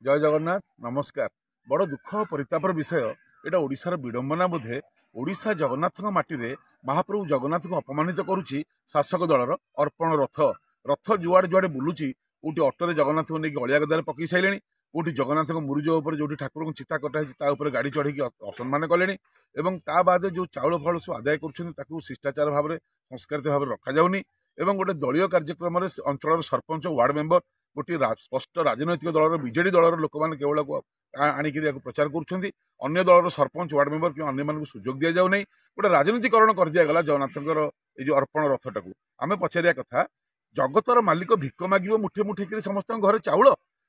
ଜୟ ଜଗନ୍ନାଥ, ନମସ୍କାର। ବଡ଼ ଦୁଃଖ ପରିତାପର ବିଷୟ, ଏଇଟା ଓଡ଼ିଶାର ବିଡ଼ମ୍ବନା ବୋଧେ। ଓଡ଼ିଶା ଜଗନ୍ନାଥଙ୍କ ମାଟିରେ ମହାପ୍ରଭୁ ଜଗନ୍ନାଥଙ୍କୁ ଅପମାନିତ କରୁଛି ଶାସକ ଦଳର ଅର୍ପଣ ରଥ। ରଥ ଯୁଆଡ଼େ ଯୁଆଡ଼େ ବୁଲୁଛି, କେଉଁଠି ଅଟୋରେ ଜଗନ୍ନାଥଙ୍କୁ ନେଇକି ଅଳିଆ ଗଦାରେ ପକେଇ ସାରିଲେଣି, କେଉଁଠି ଜଗନ୍ନାଥଙ୍କ ମୁରୁଜ ଉପରେ ଯେଉଁଠି ଠାକୁରଙ୍କୁ ଚିତା କଟା ହେଇଛି ତା ଉପରେ ଗାଡ଼ି ଚଢ଼େଇକି ଅସମ୍ମାନ କଲେଣି। ଏବଂ ତା ବାଦେ ଯେଉଁ ଚାଉଳ ଫାଉଳ ସବୁ ଆଦାୟ କରୁଛନ୍ତି ତାକୁ ଶିଷ୍ଟାଚାର ଭାବରେ, ସଂସ୍କାରିତ ଭାବରେ ରଖାଯାଉନି। ଏବଂ ଗୋଟେ ଦଳୀୟ କାର୍ଯ୍ୟକ୍ରମରେ ଅଞ୍ଚଳର ସରପଞ୍ଚ, ୱାର୍ଡ଼ ମେମ୍ବର, ଗୋଟିଏ ସ୍ପଷ୍ଟ ରାଜନୈତିକ ଦଳର ବିଜେଡ଼ି ଦଳର ଲୋକମାନେ କେବଳ ଆଣିକିରି ଏହାକୁ ପ୍ରଚାର କରୁଛନ୍ତି। ଅନ୍ୟ ଦଳର ସରପଞ୍ଚ, ୱାର୍ଡ଼ ମେମ୍ବର କିମ୍ବା ଅନ୍ୟମାନଙ୍କୁ ସୁଯୋଗ ଦିଆଯାଉ ନାହିଁ। ଗୋଟେ ରାଜନୀତିକରଣ କରିଦିଆଗଲା ଜଗନ୍ନାଥଙ୍କର ଏଇ ଯେଉଁ ଅର୍ପଣ ରଥଟାକୁ। ଆମେ ପଚାରିବା କଥା, ଜଗତର ମାଲିକ ଭିକ ମାଗିବ ମୁଠେ ମୁଠେ କରି ସମସ୍ତଙ୍କ ଘରେ ଚାଉଳ?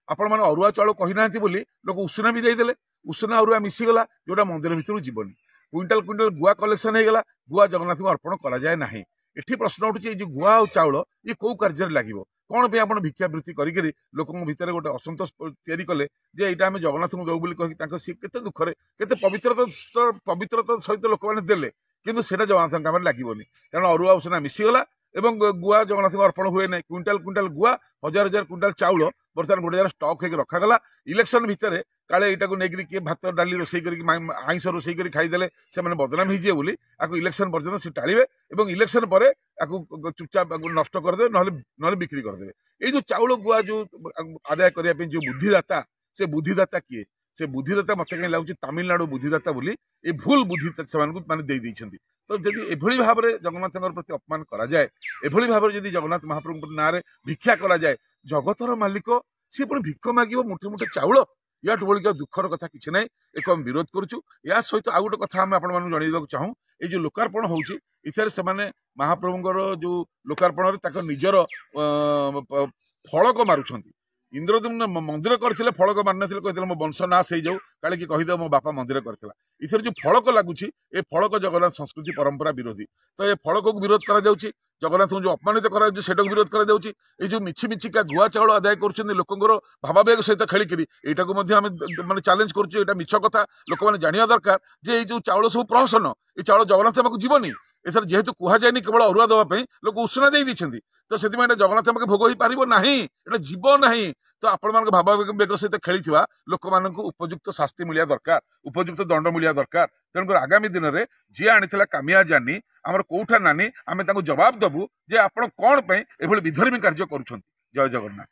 ଆପଣମାନେ ଅରୁଆ ଚାଉଳ କହିନାହାନ୍ତି ବୋଲି ଲୋକ ଉଷୁନା ବି ଦେଇଦେଲେ। ଉଷୁନା ଅରୁଆ ମିଶିଗଲା, ଯେଉଁଟା ମନ୍ଦିର ଭିତରକୁ ଯିବନି। କୁଇଣ୍ଟାଲ କୁଇଣ୍ଟାଲ ଗୁଆ କଲେକ୍ସନ ହେଇଗଲା, ଗୁଆ ଜଗନ୍ନାଥଙ୍କୁ ଅର୍ପଣ କରାଯାଏ ନାହିଁ। ଏଠି ପ୍ରଶ୍ନ ଉଠୁଛି, ଏଇ ଯେଉଁ ଗୁଆ ଆଉ ଚାଉଳ ଇଏ କେଉଁ କାର୍ଯ୍ୟରେ ଲାଗିବ? କ'ଣ ପାଇଁ ଆପଣ ଭିକ୍ଷାବୃତ୍ତି କରିକିରି ଲୋକଙ୍କ ଭିତରେ ଗୋଟେ ଅସନ୍ତୋଷ ତିଆରି କଲେ ଯେ ଏଇଟା ଆମେ ଜଗନ୍ନାଥଙ୍କୁ ଦେଉ ବୋଲି କହିକି? ତାଙ୍କ ସିଏ କେତେ ଦୁଃଖରେ, କେତେ ପବିତ୍ରତା ସହିତ ଲୋକମାନେ ଦେଲେ, କିନ୍ତୁ ସେଇଟା ଜଗନ୍ନାଥଙ୍କ କାମରେ ଲାଗିବନି, କାରଣ ଅରୁଆ ଉଷୁନା ମିଶିଗଲା ଏବଂ ଗୁଆ ଜଗନ୍ନାଥଙ୍କ ଅର୍ପଣ ହୁଏ ନାହିଁ। କୁଇଣ୍ଟାଲ କୁଇଣ୍ଟାଲ ଗୁଆ, ହଜାର ହଜାର କୁଇଣ୍ଟାଲ ଚାଉଳ ବର୍ତ୍ତମାନ ଗୋଟେ ଜାଗାରେ ଷ୍ଟକ୍ ହେଇକି ରଖାଗଲା। ଇଲେକ୍ସନ ଭିତରେ କାଳେ ଏଇଟାକୁ ନେଇକରି କିଏ ଭାତ ଡାଲି ରୋଷେଇ କରିକି, ଆଇଁଷ ରୋଷେଇ କରି ଖାଇଦେଲେ ସେମାନେ ବଦନାମ ହେଇଯିବେ ବୋଲି ଆକୁ ଇଲେକ୍ସନ ପର୍ଯ୍ୟନ୍ତ ସେ ଟାଳିବେ ଏବଂ ଇଲେକ୍ସନ ପରେ ଆକୁ ଚୁପଚାପ ନଷ୍ଟ କରିଦେବେ, ନହେଲେ ବିକ୍ରି କରିଦେବେ। ଏଇ ଯେଉଁ ଚାଉଳ ଗୁଆ ଯେଉଁ ଆଦାୟ କରିବା ପାଇଁ ଯେଉଁ ବୁଦ୍ଧିଦାତା, ସେ ବୁଦ୍ଧିଦାତା କିଏ? ସେ ବୁଦ୍ଧିଦାତା ମୋତେ କାହିଁ ଲାଗୁଛି ତାମିଲନାଡୁ ବୁଦ୍ଧିଦାତା ବୋଲି ଏ ଭୁଲ ବୁଦ୍ଧି ସେମାନଙ୍କୁ ମାନେ ଦେଇ ଦେଇଛନ୍ତି। ତ ଯଦି ଏଭଳି ଭାବରେ ଜଗନ୍ନାଥଙ୍କର ପ୍ରତି ଅପମାନ କରାଯାଏ, ଏଭଳି ଭାବରେ ଯଦି ଜଗନ୍ନାଥ ମହାପ୍ରଭୁଙ୍କ ନାଁରେ ଭିକ୍ଷା କରାଯାଏ, ଜଗତର ମାଲିକ ସିଏ ପୁଣି ଭିକ ମାଗିବ ମୁଠେ ମୁଠେ ଚାଉଳ, ୟାଠୁ ବଳିକା ଦୁଃଖର କଥା କିଛି ନାହିଁ। ଏକ ଆମେ ବିରୋଧ କରୁଛୁ। ଏହା ସହିତ ଆଉ ଗୋଟେ କଥା ଆମେ ଆପଣମାନଙ୍କୁ ଜଣାଇଦେବାକୁ ଚାହୁଁ, ଏଇ ଯେଉଁ ଲୋକାର୍ପଣ ହେଉଛି ଏଥିରେ ସେମାନେ ମହାପ୍ରଭୁଙ୍କର ଯେଉଁ ଲୋକାର୍ପଣରେ ତାଙ୍କ ନିଜର ଫଳକ ମାରୁଛନ୍ତି। ଇନ୍ଦ୍ରଦ୍ୟୁମ୍ନ ମନ୍ଦିର କରିଥିଲେ, ଫଳକ ମାରିନଥିଲେ, କହିଥିଲେ ମୋ ବଂଶ ନାଶ ହେଇଯାଉ, କାଳେ କି କହିଦେବ ମୋ ବାପା ମନ୍ଦିର କରିଥିଲା। ଏଥିରେ ଯେଉଁ ଫଳକ ଲାଗୁଛି, ଏ ଫଳକ ଜଗନ୍ନାଥ ସଂସ୍କୃତି ପରମ୍ପରା ବିରୋଧୀ। ତ ଏ ଫଳକକୁ ବିରୋଧ କରାଯାଉଛି, ଜଗନ୍ନାଥଙ୍କୁ ଯେଉଁ ଅପମାନିତ କରାଯାଉଛି ସେଇଟାକୁ ବିରୋଧ କରାଯାଉଛି। ଏଇ ଯେଉଁ ମିଛି ମିଛିକା ଗୁଆ ଚାଉଳ ଆଦାୟ କରୁଛନ୍ତି ଲୋକଙ୍କର ଭାବାବେଗ ସହିତ ଖେଳିକିରି, ଏଇଟାକୁ ମଧ୍ୟ ଆମେ ମାନେ ଚ୍ୟାଲେଞ୍ଜ କରୁଛୁ। ଏଇଟା ମିଛ କଥା। ଲୋକମାନେ ଜାଣିବା ଦରକାର ଯେ ଏଇ ଯେଉଁ ଚାଉଳ ସବୁ ପ୍ରହସନ, ଏ ଚାଉଳ ଜଗନ୍ନାଥ ପାଖକୁ ଯିବନି। ଏଥର ଯେହେତୁ କୁହାଯାଏନି କେବଳ ଅରୁଆ ଦେବା ପାଇଁ, ଲୋକ ଉଷୁନା ଦେଇ ଦେଇଛନ୍ତି, ତ ସେଥିପାଇଁ ଏଇଟା ଜଗନ୍ନାଥ ପାଖେ ଭୋଗ ହେଇପାରିବ ନାହିଁ, ଏଇଟା ଯିବ ନାହିଁ। ତ ଆପଣମାନଙ୍କ ଭାବାବେଗ ସହିତ ଖେଳିଥିବା ଲୋକମାନଙ୍କୁ ଉପଯୁକ୍ତ ଶାସ୍ତି ମିଳିବା ଦରକାର, ଉପଯୁକ୍ତ ଦଣ୍ଡ ମିଳିବା ଦରକାର। ତେଣୁକରି ଆଗାମୀ ଦିନରେ ଯିଏ ଆଣିଥିଲା କାମିଆ ଜାନି, ଆମର କୋଉଠା ନାନୀ, ଆମେ ତାଙ୍କୁ ଜବାବ ଦେବୁ ଯେ ଆପଣ କ'ଣ ପାଇଁ ଏଭଳି ବିଧର୍ମୀ କାର୍ଯ୍ୟ କରୁଛନ୍ତି। ଜୟ ଜଗନ୍ନାଥ।